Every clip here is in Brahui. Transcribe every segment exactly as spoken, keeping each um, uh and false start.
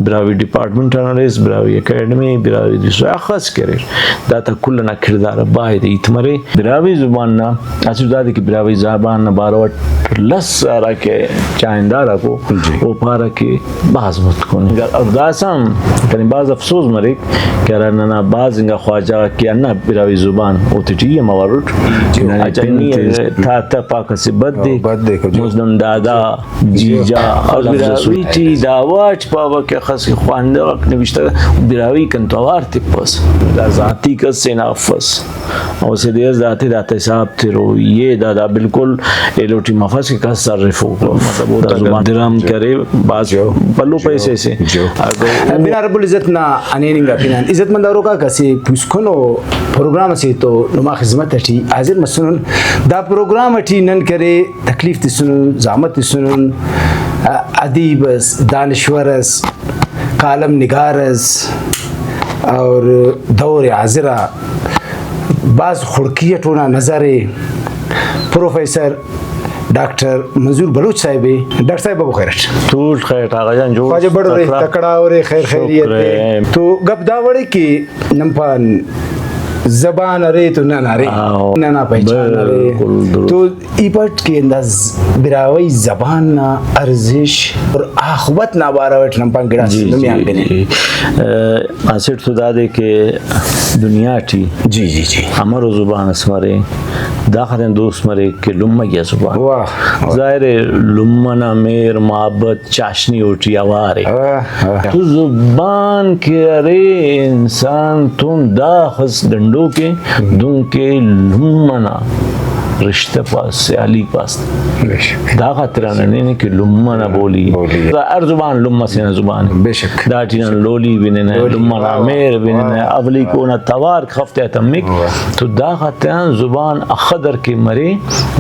براہوئی ڈپارٹمنٹ آن اریس، براہوئی اکیڈمی، براہوئی دوسرا اخس کہ اریر، داتا کل ئنا کڑدار آ باید ہیت مرے۔ براہوئی زبان نا اسٹ دادے کہ براہوئی زبان نا بارو اٹ لس ہراکہ چاہندار آکو، جی۔ او پارہ کہ بھاز متکن ءِ۔ اور داسہ ہم کنے بھاز افسوز مریک کہ ہرا ننا بھاز انگا خواجہ غاک کہ ہندا براہوئی زبان اوتیٹی ہم اوار اٹ۔ جی۔ اچھا، نی تا تا پاک اسہ بد ہاں، دیک۔ بد دیک، جی۔ مزن دادا، جی۔ جیجا، جی۔ اور براہوئی ٹی دا وڑ پاوہ کہ اخس کہ خوانندہ غاک نوشتہ براہوئی کنتو اوار تپس۔ دا ذاتی کس ہنا افس۔ او اسہ دے اس داتے داتا حساب تروئی ءِ، دا، دا بالکل ایلو ٹی مفس کہ کس ہرفوک۔ مطلب، او دا زبان درم کرے، بھاز بھلو پیسہ سے۔ اگہ او بنا رب العزت نا ہنین انگا پنان۔ عزت مند اوروکاک، اسہ پوسکنو پروگرام اسے تو نما خذمت اٹی حاضر مسنن۔ دا پروگرام اٹی نن کرے تکلیف تسنن، زحمت تسنن، ادیب اس، دانشور اس، کالم نگار اس اور دور حاضر آ بھاز خڑکی اٹ اونا نظر ءِ۔ پروفیسر ڈاکٹر منظور بلوچ صاحب ءِ۔ ڈاکٹر صاحب، بابو خیر اٹ؟ تول خیر اٹ آغا جان، جوڑ خواجہ، بڑ ارے، تکڑا۔ تکڑا ارے، خیر خیریت ءِ۔ شکر ءِ۔ تو گپ دا وڑے کہ نن پان زبان ارے تو نن ارے، ہاں، ننا پہچان ارے۔ بالکل درست۔ تو ای پٹ کہ اندا ز-، براہوئی زبان نا ارزش اور آخبت نا بارو اٹ نن پان گڑاس جی، نمے آن جی، بنن۔ جی۔ ا، اسٹ تو دادے کہ دنیا ٹی جی، جی، جی۔ امرو زبان اس مرے، داخاطن دوست مریک کہ لمہ آ زبان۔ واہ، واہ۔ ظاہر ءِ لمہ نا مہر محبت چاشنی اوٹی اوار ءِ۔ آہ، آہ۔ تو زبان کہ ارے انسان تون داخس ڈنڈوک ءِ، دنکہ لمہ نا رشتہ پاس، سیالی پاس۔ بے شک۔ دا خاطر آن ننے کہ لمہ نا بولی۔ بولی۔ ہر زبان لمہ سے نا زبان ءِ۔ بے شک۔ داٹی نن لولی بننہ، لولی، لمہ نا واہ، مہر بننہ، واہ۔ اولیکو نا توار خفتے آ تمک۔ واہ۔ تو دا خاطر آن زبان اخہ در کہ مرے،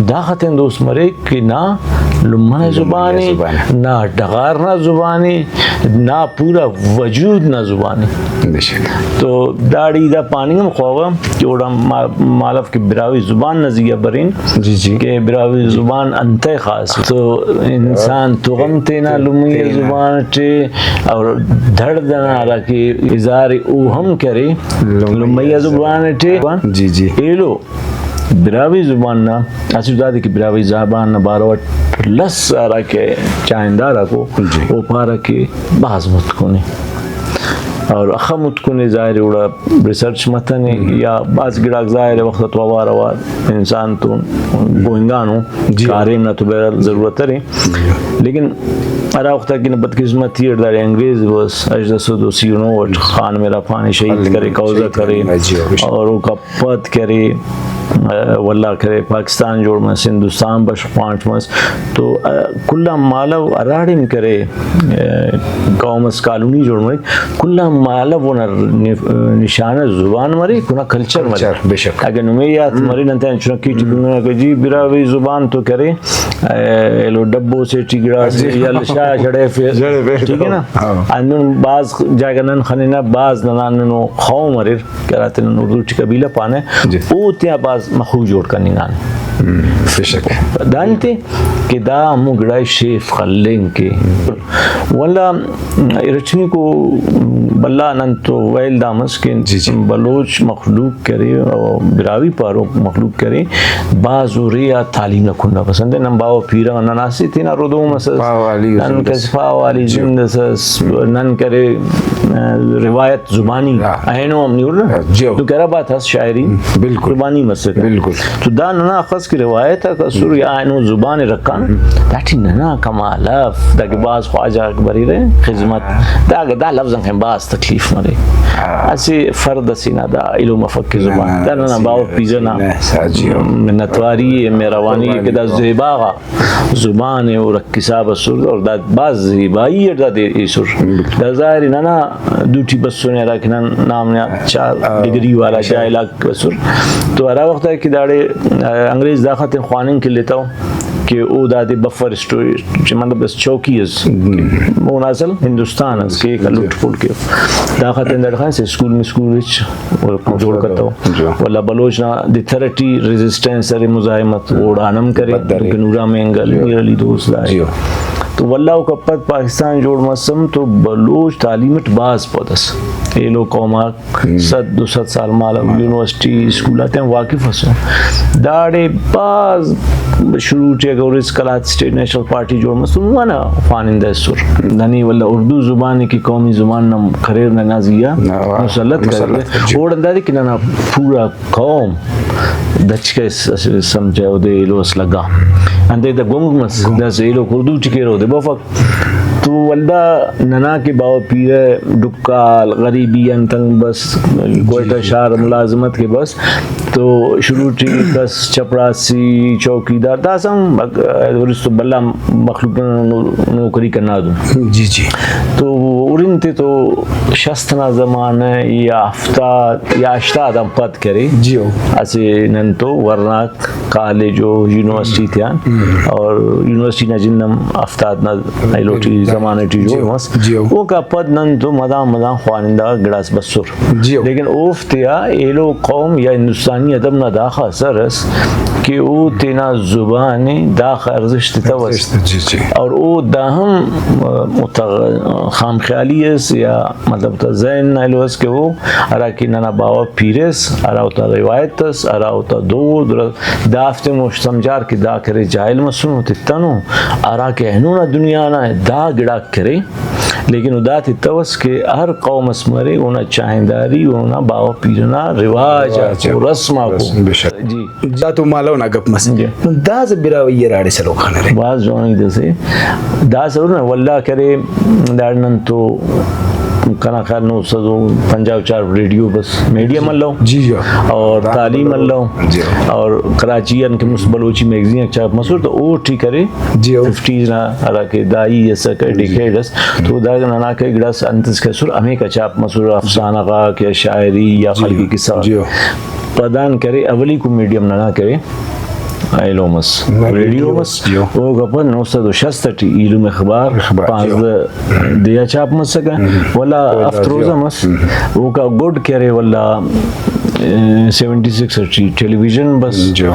دا خاطر آن دوست مریک کہ نا لمہ نا زبان ءِ، زبان ءِ۔ نا ڈغار نا زبان ءِ، نا پورا وجود نا زبان ءِ۔ بے شک۔ تو داڑے ای دا پاننگ ہم خواوہ کہ اوڑان ما-، مالو کہ براہوئی زبان نا زیہا برین، جی، جی۔ کہ براہوئی زبان انتئے خاص تو انسان تو غم تینا تینا لمئی زبان ٹی اور دڑد ئنا ہرا کہ اظہار او ہم کرے لمئی لمئی زبان ٹی۔ جی، جی۔ ایلو براہوئی زبان نا اسٹ دادے کہ براہوئی زبان نا بارو اٹ لس ہرا کہ چاہندار آکو، جی۔ او پارہ کہ بھاز متکن ءِ۔ اور اخہ متکن ءِ، ظاہر ءِ اوڑا ریسرچ متنے یا بھاز گڑاک ظاہر ءِ وخت تو اوار اوار انسان تو گوئنگانو، جی۔ کاریم نا تو بہرحال ضرورت ارے۔ جی۔ لیکن ہرا وخت کہ بدقسمتی اٹ داڑے انگریز بس ہژدہ سد و سی و نو اٹ خان مہراب خان ءِ شہید کرے، قوضہ کرے، جی، بے شک۔ اور اوکا پد کرے، ولدا کرے، پاکستان جوڑ مس، ہندوستان بشخ پانٹ مس، تو، آ، کل آن مالو ہراڑے کرے، آ، قوم اس کالونی جوڑ مریک، کل آن مالو اونا نف-، نشانہ زبان مریک، اونا کلچر مریک۔ کلچر، بے شک۔ اگہ نمے یات مرے، نن تینا چنکی ٹی بننگ کہ جی براہوئی زبان تو کرے، آ، ایلو ڈبو سے ٹی گڑاس جی۔ یا لشا جڑے فے-، جڑے فے-، ٹھیک ہے نا؟ ہاں۔ ہندن بھاز جاگہ نن خننہ، بھاز ننا ہندنو قوم اریر۔ کہ ہراتینا اردو ٹی قبیلہ پانہ، جی۔ او تیا بھاز مخلوق جوڑ کننگانے۔ ہم، بے شک۔ دانت ءِ کہ دا ہمو گڑائے شیف خلنگ کہ۔ ولدا ارٹمیکو بھلا نن تو ویل دا مس کہ جی، جی۔ بلوچ مخلوق کرے، او براہوئی پاروک مخلوق کرے، بھاز ارے آ تعلیم نا کنڈا بس۔ انتئے نن باوہ پیرہ ننا اسہ تینا ردوم اس ئس، پاہہ والی نن زند کس اس۔ پاہہ والی جی۔ زند اس ئس، نن کرے، آ، روایت زبانی ہاں۔ اینو ہم نی ہُرنہ۔ جی۔ تو کہ عرب آتا اس شاعری ہم، بالکل۔ زبانی مسکہ۔ بالکل۔ تو دا ننا اخس کہ روایت آک اسر یا اینو زبان ئے رکھانہ، ہم۔ داٹی ننا کمال اف، داکہ بھاز خواجہ غاک بریرہ خذمت۔ ہاں۔ دا، دا لفظ آن کن بھاز تکلیف مریک۔ ہاں۔ اسہ فرد ئسے نا دا ایلم افک کہ نہ، زبان۔ نہ، دا ننا اسہ باوہ پیرہ نا نہ، ساجی ہو۔ منتواری اے، مہروانی اے کہ دا قربانی ہو۔ زیبا غا زبان ءِ او رکھ حساب اسر اور دا بھاز زیبائی اٹ دادے ایسر۔ بالکل۔ دا ظاہر ءِ ننا دوٹی بسنے ہرا کہ نن نام نا چار آ، ڈگری والا جاہل آک اسر۔ تو ہرا وخت آ کہ داڑے، آ، انگریز دا خاطر خواننگ کلیتو کہ او دادے بفر اسٹوری، مطلب بس چوکی اس۔ ہم۔ اونا اصل ہندوستان اس کہ جی۔ لٹ پول کے۔ دا خاطر داڑے خان سے اسکول مسکول ہچ جوڑ کتو۔ جی۔ ولدا بلوچ نا دتر ٹی ریزسٹنس ارے، مزاحمت اوڑان ہم کرے، بدر ارے۔ دنکہ نورا مینگل، جی۔ میر علی دوست دا ارے۔ جی۔ تو ولدا اوکا پد پاکستان جوڑ مسم تو بلوچ تعلیم اٹ بھاز پد ئس۔ ایلو قوم آک صد دو صد سال مالو یونیورسٹی، اسکول آتیان واقف ئسر۔ داڑے بھاز شروع ٹی اگہ ہُرس قلات اسٹیٹ نیشنل پارٹی جوڑ مس تو منہ خوانندہ ئسر۔ ننے ولدا اردو زبان ءِ کہ قومی زبان نا کریر ننا زی آ مسلط کریر۔ اوڑان دادے کہ ننا پورا قوم دچکہ اس اسہ سمجھہ اودے ایلو اس لگا۔ انتئے تہ گنگ مس، داسہ ایلوک اردو ٹی کیرہ اودے بفک۔ تو ولدا ننا کہ باوہ پیرہ ڈکال غریبی آن تنگ بس، کوئٹہ شار ملازمت کہ بس، تو شروع ٹی کس چپڑاسی، چوکیدار، داسہ ہم اگ-، ہُرس تو بھلا مخلوق نا نو-، نوکری کنادن۔ جی جی۔ تو ہُرن تے تو شست نا زمانہ یا ہفتاد یا ہشتاد آن پد کرے۔ جی ہو۔ اسہ نن تو ورناک کالج و یونیورسٹی تیان، اور یونیورسٹی نا جند ہم ہفتاد نا ایلو ٹی زمانہ ٹی جوڑ مس۔ جی ہو۔ اوکا پد نن تو مدان مدان خوانندہ گڑاس بسر۔ جی ہو۔ لیکن اوفتیا ایلو قوم یا ہندوستانی ادب نا داخہ اثر ئس کہ او تینا زبان ءِ داخہ ارزشت تتوس۔ ارزشت، جی، جی۔ اور او دا ہم، آ، متغ-، خام خیالی ئس یا مطلب تا ذہن نا ایلو ئس کہ او ہرا کہ ننا باوہ پیرس، ہرا اوتا روایت ئس، ہرا اوتا دود، دافتے مش سمجھار کہ دا کرے جاہل مسنو، تتنو، ہرا کہ اینو نا دنیا نا دا گڑاک کرے، لیکن او دا تتوس کہ ہر قوم اس مرے، اونا چاہنداری، اونا باوہ پیرہ نا رواج آک رواج آک و رسم آک و۔ رسم، بے شک۔ جی۔ دا تو مالو نا گپ مس۔ جی۔ نن داسہ براہوئی ہراڑے سلوک خان ارے۔ بھاز جوان ہیت اسے۔ داسہ ہُرنہ ولدا کرے، داڑے نن تو کنا خیال نو سد و پنجاہ و چار ریڈیو بس میڈیم الو۔ جی، جی۔ اور تعلیم الو۔ جی۔ اور کراچی آن کہ مست بلوچی میگزین آک چھاپ مسر تو اوٹی کرے۔ جی، او۔ ففٹیز نا ہراکہ دہائی ئسکہ، ڈیکیڈ ئس، تو دا ننا کہ گڑاس انت اس کہ اسر، ہمیکا چھاپ مسر، افسانہ غاک یا شاعری یا خلقی قصہ غاک۔ جی، او۔ پدان کرے، اولیکو میڈیم ننا کرے ایلو مس، ریڈیو مس۔ جی، او۔ اوکا پد نو سد و شست ٹی ایلم اخبار، اخبار، جی، او۔ پانزدہ دے آ چھاپ مسکہ، ولدا ہفت روزہ مس۔ اوکا گڈ کرے ولدا، اے، سیونٹی سکس ٹی ٹیلی ویژن بس۔ جی۔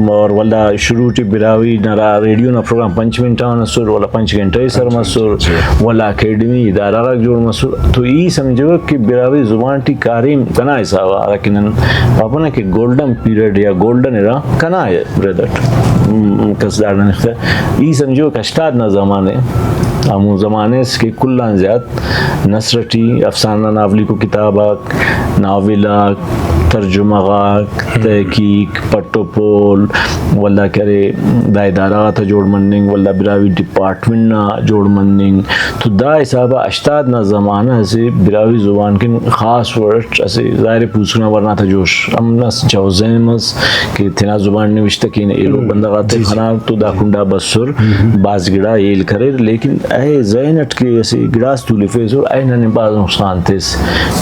اور ولدا شروع ٹی براہوئی نا را-، ریڈیو نا پروگرام پنچ منٹ آن اسر، ولدا پنچ گھنٹہ ءِ سر مسر، جی۔ ولدا اکیڈمی ادارہ غاک جوڑ مسر۔ تو ای سمجھوہ کہ براہوئی زبان ٹی کاریم کنا حساب آ، ہراکہ نن پاپہ نا کہ گولڈن پیریڈ یا گولڈن ایرا کنا ءِ رد اٹ، م-، کس داڑان اختہ۔ ای سمجھوہ کہ ہشتاد نا زمانہ، ہمو زمانہ اس کہ کل آن زیات نثر ٹی افسانہ نا اولیکو کتاب آک، ناول آک، ترجمہ غاک، تحقیق، پٹ و پول، ولدا کہ ارے دا ادارہ غاتا جوڑ مننگ، ولدا براہوئی ڈپارٹمنٹ نا جوڑ مننگ۔ تو دا حساب آ ہشتاد نا زمانہ اسہ براہوئی زبان کن خاص وڑ اٹ اسہ ظاہر ءِ پوسکن آ ورناتا جوش ہم مس، جوزہ ہم مس کہ تینا زبان نوشتہ کینہ، ایلو بندغ آتے خنار تو دا کنڈا بسر، بھاز گڑا ہیل کریر، لیکن اے ذہن اٹ کہ اسہ گڑاس تولفیسر، اے ننے بھاز نقصان تس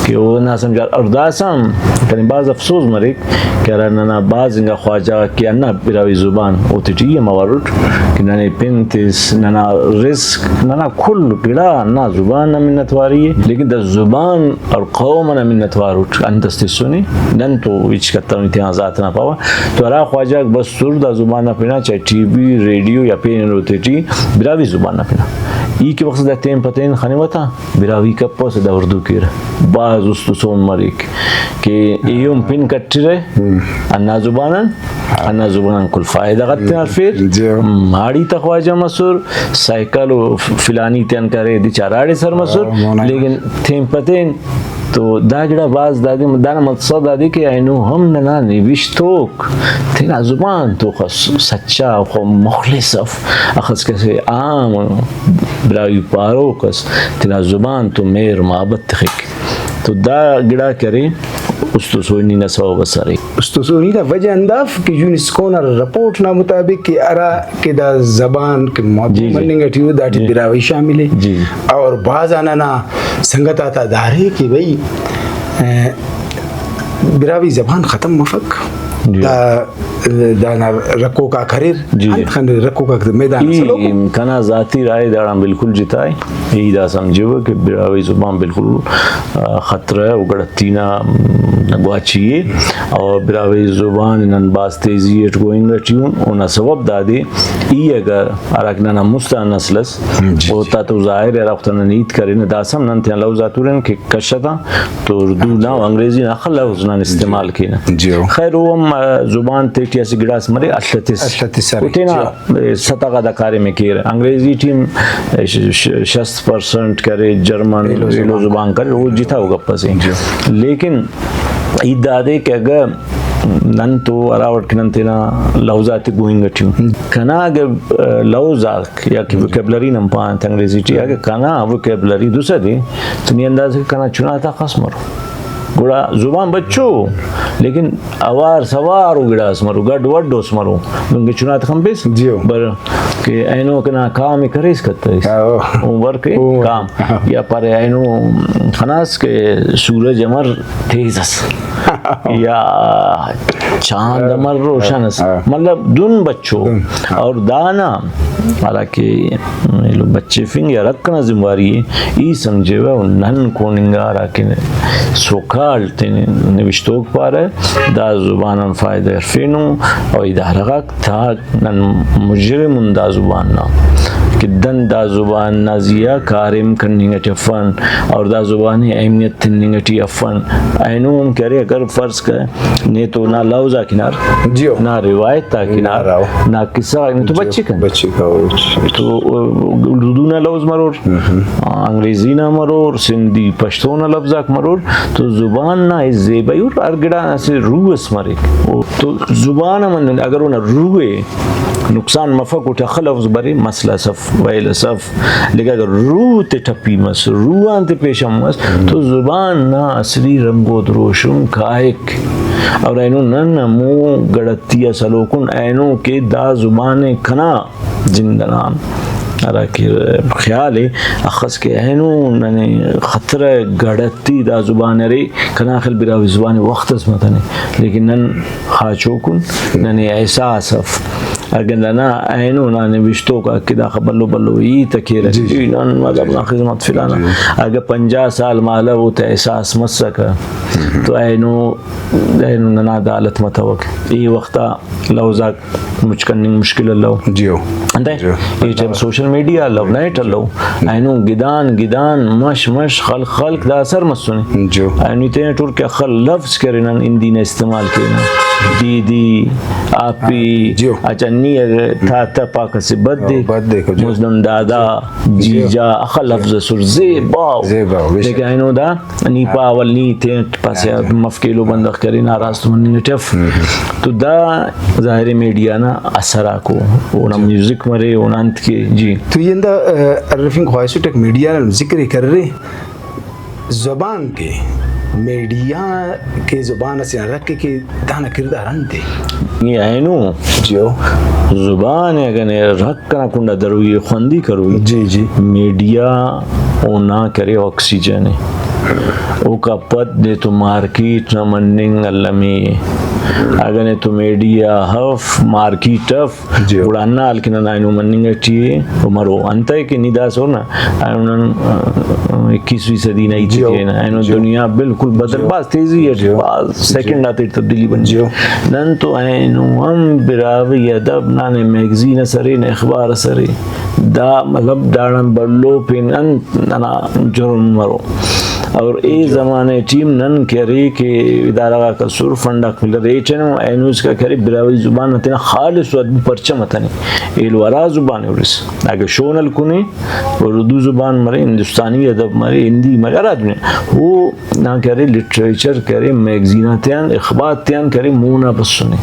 کہ او نا سمجھار۔ اور داسہ ہم کنے بھاز افسوس مریک کہ ہرا ننا بھاز انگا خواجہ غاک کہ ہندا براہوئی زبان اوتیٹی ہم اوار اٹ کہ ننے پن تس، ننا رزق، ننا کل گڑا ہندا زبان نا منت واری ءِ، لیکن دا زبان اور قوم ئنا منت وار اٹ انت اس تسنے، نن تو ہچ کتون تینا ذات ئنا پاوہ۔ تو ہرا خواجہ غاک بسر دا زبان نا پنا، چاہے ٹی وی، ریڈیو یا پین ایلو تیٹی براہوئی زبان نا پنا۔ ای کہ وخت دا تین پہ تین خنوہ تا، براہوئی کپوس دا اردو کیرہ۔ بھاز است و سون مریک کہ ایہن پن کٹرہ ہندا زبان آن، ہندا زبان آن کل فائدہ غاک تینا ہرفیر۔ جی۔ ماڑی تا خواجہ مسر، سائیکل و فلانی تیان کرے، دچا ہراڑے سر مسر، ہاں، مونا۔ لیکن تین پہ تین تو دا گڑا بھاز دادے، دانا مقصد دادے کہ اینو ہم ننا نوشتوک تینا زبان تو خس سچا و مخلص اف، اخس کہ اسہ عام براہوئی پاروک اس تینا زبان تو مہر محبت تخک۔ تو دا گڑا کرے است و سونی نا سوب اس ارے۔ است و سونی نا وجہ ہندا اف کہ یونیسکو نا رپورٹ نا مطابق کہ ہرا کہ دا زبان کہ محدود، جی، جی، مننگ ٹی ءُ، داٹی، جی، براہوئی شامل ءِ۔ جی۔ اور بھاز آ ننا سنگت آتا دا ارے کہ بھئی، ا، براہوئی زبان ختم مفک۔ جی۔ دا، ا، دانا رکھوک آک اریر، جی، جی۔ انت خنریر رکھوک آک میدان آ ای سلوک ءِ۔ کنا ذاتی رائے داڑان بالکل جتا ءِ۔ ای دا سمجھوہ کہ براہوئی زبان بالکل، آ، خطرہ ءِ و گڑتی نا، م، گواچی ءِ، اور براہوئی زبان نن بھاز تیزی اٹ گوئنگ اٹی ان۔ اونا سوب دادے، ای اگر ہراکہ ننا مست آن نسل ئس، جی، جی۔ اوتا تو ظاہر ءِ ہرا وخت نن ہیت کرینہ، داسہ ہم نن تینا لوز آتے ہرن کہ کشتاں تو اردو نا و انگریزی نا اخہ لوز نن استعمال کینہ۔ جی۔ خیر، او ہم، آ، زبان تیٹی اسہ گڑاس مرے، التس۔ التس ارے۔ او تینا، جی۔ سطح غا دا کاریم ءِ کیرہ۔ انگریزی ٹی ہم ش-، ش-، شست پرسنٹ کرے، جرمن ایلو ایلو زبان زبان کرے، او جتاؤ گپ ئسے۔ جی۔ لیکن ہیت دادے کہ اگہ نن تو ہراوڑ کہ نن تینا لوز آتے گوئنگ اٹی ان، کنا اگہ، آ، لوز آک یا کہ ووکیبلری نن پانہ انگریزی ٹی، اگہ کنا ووکیبلری دوسہ دے تو نی اندازہ کہ کنا چنا تا خس مرو۔ گڑا زبان بچو، لیکن اوار سوار و گڑاس مرو، گڈ وڈ اس مرو۔ دنکہ چنا تخنپیس، جیو۔ بر کہ اینو کنا کام ءِ کریس کتریس۔ ہاں۔ عمر کے عمر۔ کام۔ ہاں۔ یا پارے اینو خناس کہ سورج امر تیز اس۔ یا چاند امر روشن اس۔ ہاں۔ مطلب دن بچو۔ دن۔ ہاں۔ اور دانا حالانکہ ایلو بچفنگ یا رکھ ئنا ذمہ واری ءِ، ای سمجھیوہ و نن کوننگا ہراکہ سوکال تینے نوشتوک پارہ، دا زبان آن فائدہ ہرفینو، و ادارہ غاک تا نن مجرم ان دا زبان نا، کہ دن دا زبان نا زیہا کاریم کننگ ٹی افن، اور دا زبان ءِ اہمیت تننگ ٹی افن۔ اینو ہم کہ ارے، اگر فرض کہ نے تو نا لوز آک ہنار، جیو۔ نا روایت آک ہنار، ہنار آو۔ نا قصہ غاک نے تو جیو۔ بچک ان۔ بچک آو۔ تو اردو نا لوز مرور، مہم۔ انگریزی نا مرور، سندھی پشتو نا لوز آک مرور، تو زبان نا زیبائی اور ہر گڑا اسہ روح اس مریک۔ او تو زبان ہم ہندن، اگر اونا روح ءِ نقصان مفک، اوٹی اخہ لوز برے، مسئلہ اس اف، ویل اس اف، لیکن اگر روح تے ٹپی مس، روح آن تے پیشن مس، تو زبان نا اصلی رنگ و دروشم کائک۔ اور اینو نن ہمو گڑتی آ سلوکن، اینو کہ دا زبان ءِ کنا زند ئنا ہرا کہ خیال ءِ اخس کہ اینو ننے خطرہ گڑتی دا زبان ارے، کنا خیال براہوئی زبان ءِ وخت اس متنے، لیکن نن خاچوکن، ننے احساس اف۔ اگہ ننا اینو نا نوشتوک آک کہ داخہ بھلو بھلو ہیت ءِ کیرہ، جی، جی۔ ای نن مذہب نا خذمت فلانا۔ جی۔ اگہ پنجاہ سال مالو اوتے احساس مسکہ، تو اینو، اینو ننا دا حالت متوک۔ ای وخت آ لوز آک مچ کننگ مشکل الو۔ جیو۔ انتئے؟ جیو۔ اے ٹائم سوشل میڈیا الو، نیٹ الو۔ اینو گدان گدان، مش مش، خلق خلق دا اثر مسنے۔ جیو۔ اینو تینا ٹر کہ اخہ لفظ کہ ارے نن ہندی نا استعمال کینہ۔ دیدی، آپی، جیو۔ اچھا، نی اگہ تا تہ پاک اسہ بد دے، بد دے کو، جیو۔ مزن دادا، جیو۔ جیجا، اخہ لفظ اسر زیباؤ۔ زیباؤ، بے شک۔ لیکن اینو دا نی پاول نی تینٹ پاسہ مف کہ ایلو بندغ کرے ناراض تو مننگ ٹی اف۔ تو دا ظاہر ءِ میڈیا نا اثر آکو، اونا میوزک مرے، اونا انت کے، جی۔ تو ای ہندا، آ، ارفنگ خواہسٹ کہ میڈیا نا ذکر ءِ کرے، زبان تے، میڈیا کہ زبان اسے نا رکھ ءِ کہ دانا کردار انت ءِ؟ نی اینو جیو۔ زبان ءِ اگہ نے رکھ کنا کنڈا دروئی ءِ، خوندی کروئی۔ جی، جی۔ میڈیا اونا کرے آکسیجن ءِ۔ اوکا پد نے تو مارکیٹ نا مننگ المی ءِ۔ اگہ نے تو میڈیا اف، مارکیٹ اف، جیو۔ گڑا ہندا حال کہ ننا اینو مننگ ٹی ءِ و مرو۔ انتئے کہ نی داسہ ہُر نا، اینو نن، آ، اکیسویں صدی نا ہیت ءِ جیو۔ کرینہ۔ اینو جیو۔ دنیا بالکل بدل، جیو۔ بھاز تیزی اٹ، جیو۔ بھاز جیو۔ سیکنڈ آتے تبدیلی بننگ۔ جیو۔ نن تو اینو ہم براہوئی ادب نا نے میگزین اس ارے، نے اخبار اس ارے۔ دا مطلب داڑان بھلو پین انت ننا جرم مرو۔ اور اے زمانہ ٹی ہم نن کہ ارے کہ ادارہ غاک اسر، فنڈ آک ملر، ایٹنو اینو اسکا کہ ارے براہوئی زبان نا تینا خالص و ادبی پرچہ متنے۔ ایلو ہرا زبان ءِ ہُرس، اگہ شون ہلکنے، اردو زبان مرے، ہندوستانی ادب مرے، ہندی مرے، ہرا دنیا، او نا کہ ارے لٹریچر کہ ارے، میگزین آتیان، اخبار تیان کہ ارے، مونا بسنے۔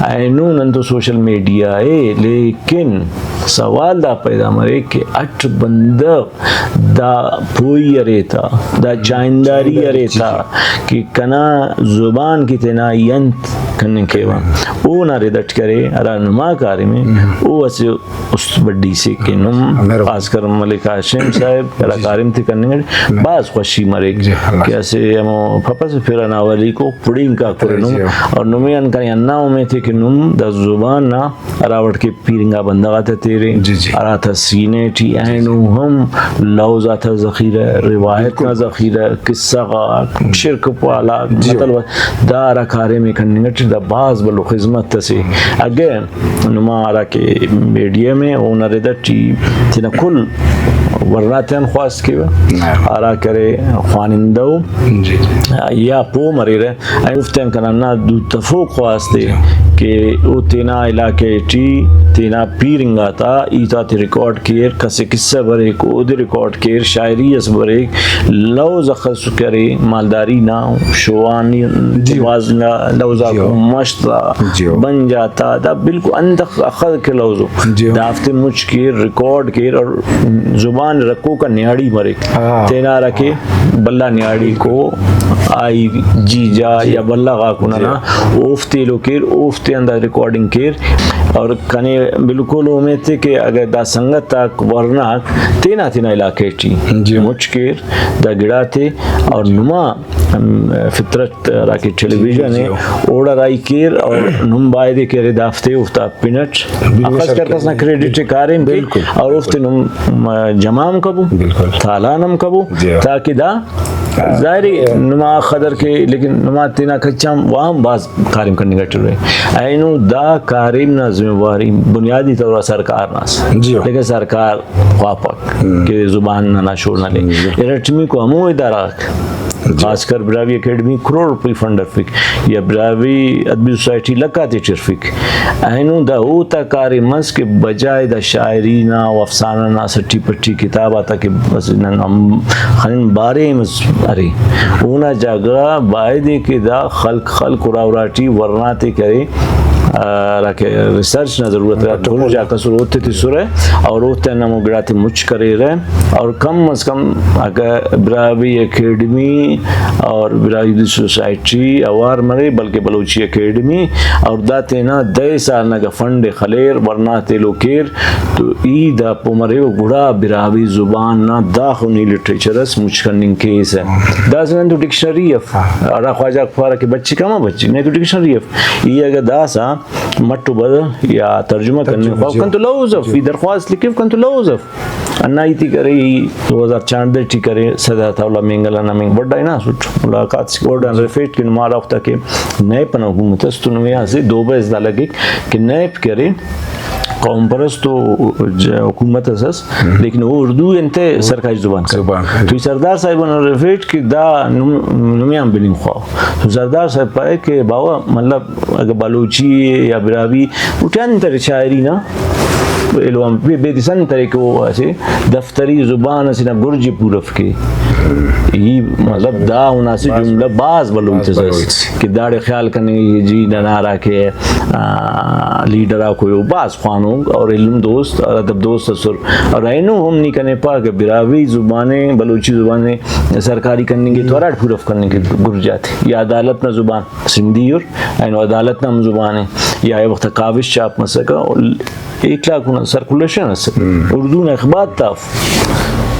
اینو نن تو سوشل میڈیا ءِ، لیکن سوال دا پیدا مریک کہ اٹ بندغ دا پوئی ارے تا، دا چاہنداری ارے تا کہ کنا زبان کہ تینا ای انت کننگ کیوہ، اونا رد اٹ کرے، ہرا نما کاریم ءِ، او اسہ است بڈی سے کہ نم، خاص کر ملک ہاشم صاحب ہرا کاریم تے کننگ اٹ بھاز خوشی مریک کہ اسہ ہمو پپس پھر ئنا اولیکو پڑینک آک ارے نم، اور نمے آن کنے ہندا امیت ءِ کہ نم دا زبان نا ہراوڑ کہ پیرنگا بندغ آتا تیرے، جی، جی۔ ہراتا سینہ ٹی اینو ہم لوز آتا ذخیرہ، روایت نا ذخیرہ، قصہ غاک، شرک پال آک، مطلب دا ہرا کاریم ءِ کننگ ٹی دا بھاز بھلو خذمت اسے۔ اگہ نما ہرا کہ میڈیم ءِ اونا رد اٹی تینا کل ورناتیان خواست کیوہ، ہرا کرے خوانندہ ءُ یا پہہ مریرہ، اینو اوفتیان کنا ہندا دو تفوک خواست ءِ کہ او تینا علاقہ ٹی تینا پیرنگا تا ہیت آتے ریکارڈ کیر، کس قصہ بریک اودے ریکارڈ کیر، شاعری اس بریک، لوز اخس کرے مالداری نا، شوہانی جی۔ بھاز انگا لوز آک جی۔ مش تا، جی۔ بنجا تا، دا بالکل انت اخ-، اخس کہ لوز ءُ جی۔ دافتے مچ کیر، ریکارڈ کیر اور زبان رکھوک آ نیاڑی مریک۔ ہاں۔ تینا ہرا کہ بھلا نیاڑیکو آئی جیجا یا بھلا غاکو ننا اوفتے ایلو کیر، اوفتے ہندا ریکارڈنگ کیر۔ اور کنے بالکل امیت ءِ کہ اگہ دا سنگت آک ورناک تینا تینا علاقہ ٹی جی۔ مچ کیر دا گڑاتے اور نما، ہم، فطرت ہرا کہ ٹیلی ویژن ءِ، جی۔ اوڑا راہی کیر اور نم بایدے کہ ارے دافتے اوفتا پن اٹ اخس کر کس نا کریڈٹ ءِ کاریم کے بالکل۔ اور اوفتے نم، م، جمع ہم کبو، بالکل۔ تالان ہم کبو، جی۔ تاکہ دا ظاہر ءِ نما خدر کے، لیکن نما تینا کچ آن وا ہم بھاز کاریم کننگ اٹ ارے۔ اینو دا کاریم نا ذمہ واری بنیادی طور آ سرکار نا ئس، جی۔ لیکن سرکار خواپک کہ زبان ننا شون ہلے۔ ارٹمیکو ہمو ادارہ غاک، خاص کر براہوئی اکیڈمی کروڑ روپئی فنڈ ہرفک یا براہوئی ادبی سوسائٹی لکھ آتے ٹی ہرفک۔ اینو دا اوتا کاریم مس کہ بجائے دا شاعری نا و افسانہ نا سٹی پٹی کتاب آتا کہ بس نن ہم خنن باریم اس ارے، اونا جاگہ بایدے کہ دا خلق، خلق ارا ارا ٹی ورناتے کرے، ہرا کہ ریسرچ نا ضرورت ارے، کل جاگہ کسر اوتے تسرہ اور اوتیان ہمو گڑاتے مچ کریرہ۔ اور کم از کم اگہ براہوئی اکیڈمی اور براہوئی سوسائٹی اوار مرے، بلکہ بلوچی اکیڈمی اور دا تینا دہ سال نا اگہ فنڈ ءِ خلیر، ورناتے ایلو کیر، تو ای دا پہہ مریو، گڑا براہوئی زبان نا داخہ نی لٹریچر اس مچ کننگ کیسہ۔ داسہ نن تو ڈکشنری اف، ہرا خواجہ غاک پارہ کہ بچک، امر بچک، نئے تو ڈکشنری اف۔ ای اگہ داسہ مٹ و بد یا ترجمہ کننگ خواو، کنتو لوز اف، ای درخواست لکھو، کنتو لوز اف۔ ہندا ہیت ءِ کرے، ای دو ہزار چاردہ ٹی کرے، سید عطا اللہ مینگل نا مینگ بڈا ہناسٹ ملاقات سے، اوڑان ہرفیٹ کہ نما ہرا وخت آ کہ نیپ ئنا حکومت اس تو نمے آ اسہ دوبہ اس دا لگک کہ نیپ کہ ارے قوم پرست و ج-، حکومت اس ئس، لیکن او اردو انتئے سرکاری زبان کرے۔ زبان۔ تو ای سردار صاحب ئنا ہرفیٹ کہ دا نم-، نمے آن بننگ خواو۔ تو سردار صاحب پائے کہ باوہ، مطلب، اگہ بلوچی یا براہوئی اٹی انت ارے شاعری نا ایلو آن بے-، بیدس انت ارے کہ او اسہ دفتری زبان اسے نا گرج ءِ پورو کے۔ ای مطلب دا اونا اسہ جملہ بھاز بھلو ہیت اس کہ داڑے خیال کننگے کہ جی ننا ہرا کہ، آ، لیڈر آک ءُ او بھاز خوانوک اور علم دوست اور ادب دوست ئسر۔ اور اینو ہم نی کنے پا کہ براہوئی زبان ءِ، بلوچی زبان ءِ سرکاری کننگ ءِ تو ہراڑے پورو کننگ ءِ گرج آتے، یا عدالت نا زبان سندھی ءِ، اینو عدالت نا ہم زبان ءِ، یا اے وخت آ کاوش چھاپ مسکہ، ایکلاک اونا سرکولیشن ئسے، اردو نا اخبار تا اف۔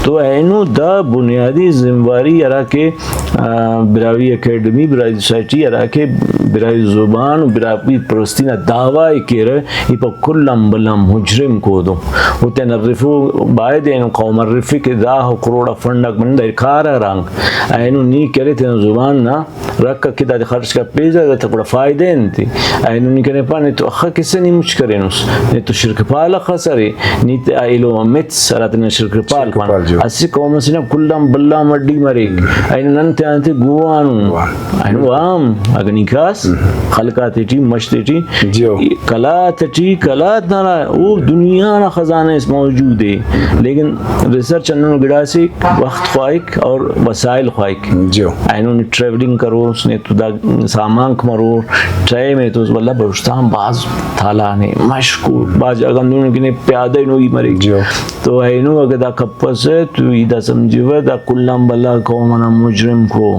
تو اینو دا بنیادی ذمہ واری ہرا کہ، آ، براہوئی اکیڈمی، براہوئی سوسائٹی ہرا کہ براہوئی زبان و براہوئی پرستی نا دعوی ءِ کیرہ، ای پا کل آن بھلا مجرم کودو۔ او تینا ہرفو، باید اینو قوم ہرفے کہ دا کروڑ آ فنڈ آک بننگ، دا کار آ ہرانگ۔ اینو نی کرے تینا زبان نا رکھ کہ دادے خرچ کپیسہ، داتا گڑا فائدہ انت ءِ؟ اینو نی کنے پا، نے تو اخہ کسہ نی مچ کرینس، نے تو شرک پال اخس ارے، نی تے ایلو متس ہرا تینا شرک پال شرک پان۔ پال، جی۔ اسہ قوم اسے نا کل آن بھلا مڈی مریک۔ اینو نن تینا تے گوانو۔ گوانو۔ اینو عام اگہ نی کاس، خلق آتے ٹی، مش تے ٹی، جیو۔ قلات ٹی، قلات نا او دنیا نا خزانہ اس موجود ءِ۔ لیکن ریسرچ ہندنو گڑاسے وخت خواہک اور وسائل خواہک۔ جیو۔ اینو نے ٹریولنگ کروس، نے تو دا سامانک مرور، ٹائم ایتوس، ولدا بلوچستان بھاز تالان ءِ، مشکو، بھاز جاگہ ہندنو کہ نے پیادہ ہنوئی مریک۔ جیو۔ تو اینو اگہ دا کپسہ تو ای دا سمجھوہ دا کل آن بھلا قوم انا مجرم کو۔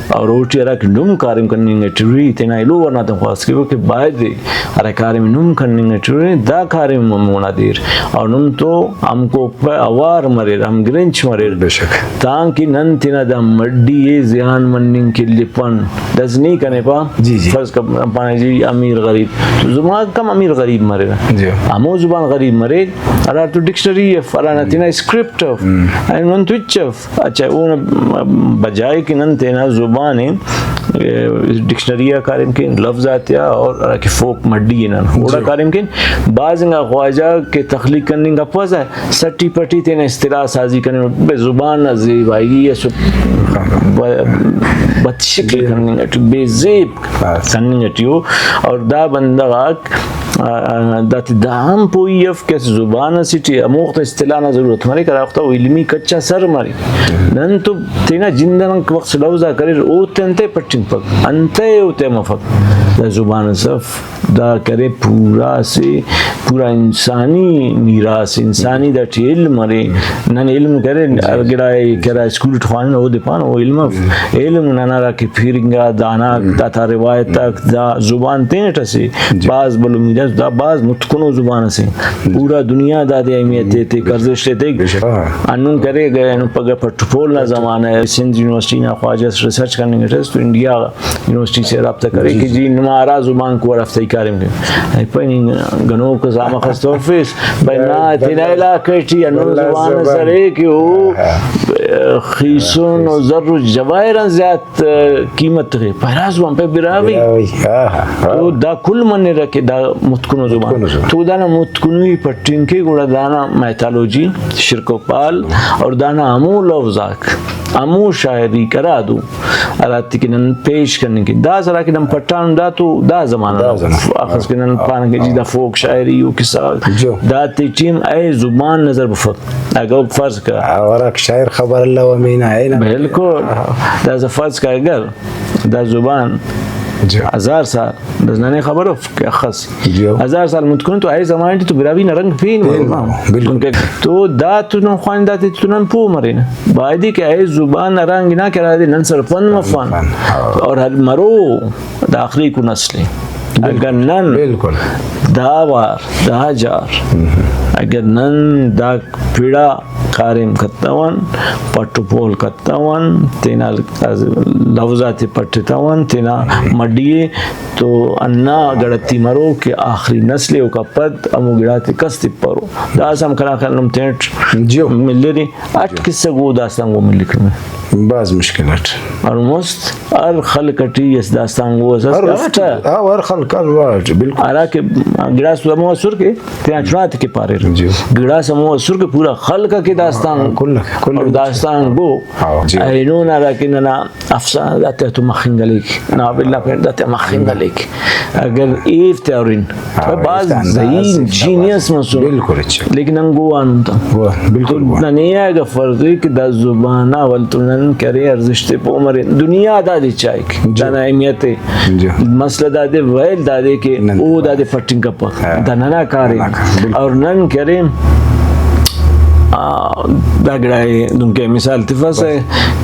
اور اوٹی ہراکہ نم کاریم کننگ اٹی ارے، تینا ایلو ورنا تہ خواست کیوہ کہ باید ءِ ہرا کاریم نم کننگ اٹی ارے، دا کاریم ہم مونا دیر۔ اور نم تو ہم کوپہ اوار مریر، ہم گرنچ مریر۔ بے شک۔ تانکہ نن تینا دا مڈی ءِ زیان مننگ کلپن۔ داسہ نی کنے پا، جی، جی۔ فرض کر پانے جی امیر غریب۔ تو زبان کم امیر غریب مریرہ۔ جی۔ ہمو زبان غریب مریک، ہرا تو ڈکشنری اف، ہرانا تینا اسکرپٹ اف، اینو نن تو ہچ اف۔ اچھا، اونا بجائے کہ نن تینا زبان ءِ، اے، ڈکشنری آ کاریم کین، لفظ آتیا اور ہراکہ فوک مڈی ءِ نن اوڑا کاریم کین۔ بھاز انگا خواجہ کہ تخلیق کننگ کپسہ، سٹی پٹی تینا اصطلاح سازی کننگ، بے زبان نا زیبائی اس ب-، بد شکل کننگ اٹی، بے زیب کننگ اٹی او۔ اور دا بندغ آک آ، آ، داتے دا ہم پوئی اف کہ اسہ زبان اسے ٹی ہموختا اصطلاح نا ضرورت مریک، ہرا وختا او علمی کچ آ سر مریک۔ نن تو تینا جند آن انت وخت لوز آک اریر، اوتے انتئے پٹنگپک، انتئے اوتیا مفک۔ دا زبان اس اف، دا کرے پورا اسہ، پورا انسانی میراث، انسانی داٹی علم ارے۔ نن علم کرے، ہر گڑا ءِ کہ ہرا اسکول ٹی خواننہ اودے پانہ او علم اف۔ علم نن ہرا کہ پیرنگا داناک، داتا روایت آک، دا زبان تینٹ اسے۔ جی۔ بھاز بھلو میراث، دا بھاز متکنو زبان اسے۔ پورا دنیا دادے اہمیت ایتک، ارزشت ایتک۔ بے شک۔ ہاں۔ ہندن کرے اگہ اینو پگہ پٹ و پول نا زمانہ ءِ، سندھ یونیورسٹی نا خواجہ اس ریسرچ کننگ اٹ ئس تو انڈیا یونیورسٹی سے رابطہ کرے کہ جی نما ہرا زبان کو ہرافتا ای کاریم کے۔ ای پائے نی گنوک اس آمخ اس تو افیس، بھائی نا تینا علاقہ ٹی ہندن زبان اس ارے کہ او خیسن و زر و جواہر آن زیات قیمت تخے، پائے ہرا زبان پائے براہوئی۔ براہوئی، ہاں، ہاں، ہاں۔ تو دا کل منرہ کہ دا متکنو زبان۔ متکنو زبان۔ تو دانا متکنوئی پٹنگ کے، گڑا دانا میتھالوجی، شرک و پال، اور دانا ہمو لوز آک، ہمو شاعری کرادو، ہراتے کہ نن پیش کننگ کے۔ دا سرا کہ نن پٹانن دا تو دا زمانہ دا نا زمانہ۔ اخس کہ نن پانہ کہ جی دا فوک شاعری و قصہ غاک۔ جو۔ داتے ٹی ہم اے زبان نظر بفک۔ اگہ فرض کہ ہراک شاعر خبر الو ہمینا ہے نا۔ بالکل۔ داسہ فرض کہ اگر دا زبان جی۔ ہزار سال، بس ننے خبر اف کہ اخس جی۔ ہزار سال متکن تو اے زمانے ٹی تو براہوئی نا رنگ پین پین مرو۔ مرو، بالکل۔ تو دا تو نن خوانندہ تے تو نن پوہ مرینہ۔ بایدے کہ اے زبان نا رنگ ہنا کہ ہرادے نن سرپند مفان۔ مفان، ہاں۔ اور ہر مرو دا آخریکو نسل ءِ۔ بالکل۔ اگر نن بالکل۔ دا وار، دا جار، اگر نن دا پڑا کاریم کتون، پٹ و پول کتون، تینا لوز آتے پٹتون، تینا مڈی ءِ تو ہندا گڑتی مرو کہ آخری نسل ءِ اوکا پد ہمو گڑاتے کس تپرو۔ داسہ ہم کنا خیال نم تینٹ جیو۔ ملرے۔ اٹ قصہ گو داستان گو ملک نمے۔ بھاز مشکل اٹ۔ اور مست ہر خلق ٹی اس داستان گو اس ہر افتا۔ ہاں، ہر خلق، ہر وڑ ٹی، بالکل۔ ہرا کہ گڑاس ہمو اسر کہ تینا چناتے کہ پاریر۔ جی۔ گڑاس ہمو اسر کہ پورا خلق کہ داستان، ہاں، کل، کل اور داستان گو۔ ہاں، جی۔ اینو نا ہرا کہ ننا افسانہ داتے تو مخنگ ہلیک، ناول نا پین داتے مخنگ ہلیک۔ اگر ایف تے ہرن، ہاں، بھاز ایف تے ذہین، جینیس مسنے۔ بالکل اچھا۔ لیکن نن گو آن ہم تا۔ گو، بالکل تو گو آن۔ ننے اگہ فرض ءِ کہ دا زبان نا اول تو نن کرے ارزشت ءِ پہہ مرے، دنیا دادے چائک، جی۔ دانا اہمیت ءِ۔ جی۔ مسئلہ دادے، ویل دادے کہ نن او دادے پٹنگ کپک۔ ہاں۔ دا ننا کار ءِ۔ ننا کار، بالکل۔ اور نن کرے، آ، دا گڑا ءِ دنکہ مثال تفسہ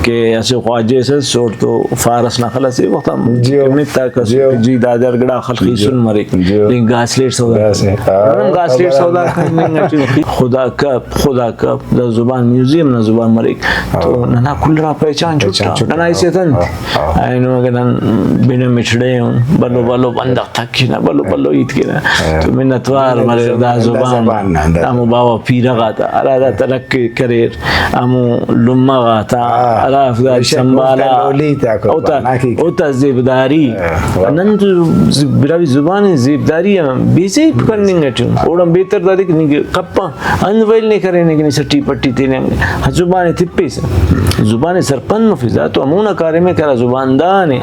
کہ اسہ خواجہ اس ئس، اوڑتو فارس نا خل اسے وخت آ جیو۔ متاک ئس جیو۔ جی دادے ہر گڑا خل خیسن مریک۔ جیو۔ لیکن گاسلیٹ سودا گاسلیٹ، کرے۔ ہاں، نن ہم گاسلیٹ خبر سودا نا۔ کننگ اٹی خدا کپ، خدا کپ، دا زبان میوزیم نا زبان مریک۔ ہاں۔ تو ننا کل را پہچان پہچان چھٹا۔ چھٹا۔ ننا حیثیت انت؟ ہاں، ہاں۔ اینو اگہ نن بنہ مٹڑے ان، بھلو بھلو بندغ تک کینہ، بھلو بھلو ہیت کینہ۔ ہاں۔ تو منت وار مریر دا زبان، زبان نا، دا ہمو باوہ پیرہ غاتا، ہرا دا ترقی کریر، ہمو لمہ غاتا ہاں۔ ہرافتا ہمیشہ سنبھالا۔ اوفتا لولی تا قربان اوتا، آ کی۔ اوتا زیبداری۔ ہاں، واہ۔ نن تو ز-، براہوئی زبان زیبداری آن بے زیب کننگ اٹی ان۔ اوڑان بہتر دادے کہ نی کپا۔ انت ویل نے کرینے کہ نی سٹی پٹی تینے زبان ءِ تپیسہ، زبان ءِ سرپند مفیسہ، دا تو ہمونا کاریم ءِ کہ ہرا زبان دان ءِ۔